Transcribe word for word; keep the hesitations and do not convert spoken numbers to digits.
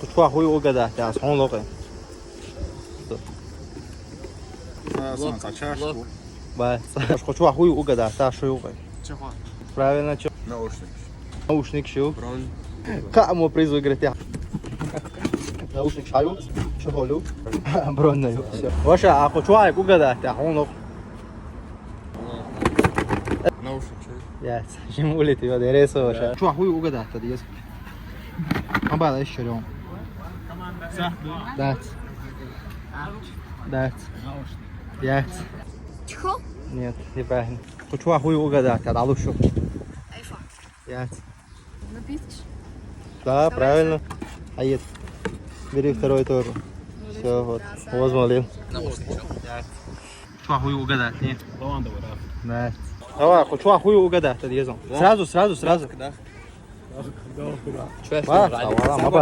Кху чу хӀу ю угадать, аз хьона лохе. Сан, сан, сан, чаш. Ба, сан. Кху чу хӀу ю угадать, аз шу юкъе. Правильно, чё? Наушник. Наушник шу. Бронь. Кхы мо приз выиграть я. Наушник шаю, чехол ю. Бронь ю. Всё. Ваша, а кху чу хӀу ю угадать, аз хьона лохе. Наушник шу. Яц. Жим улетел, я дересо, ваша. Кху чу хӀу ю угадать, та диес. Ма бала ещё рём. Дац. Дац. Яц. Чехол? Нет, неправильно. Кху чу хӀу ю угадать, аз дӀалуш шу. Айфон. Яц. Напитки. Да, правильно. А нет. Бери второй тоже. Всё, вот. Возможно. Яц. Кху чу хӀу ю угадать, не? Лавандовый, да. Да. Давай, кху чу хӀу ю угадать, та диезон. Сразу, сразу, сразу. Да. Ба, ба, ба, ба.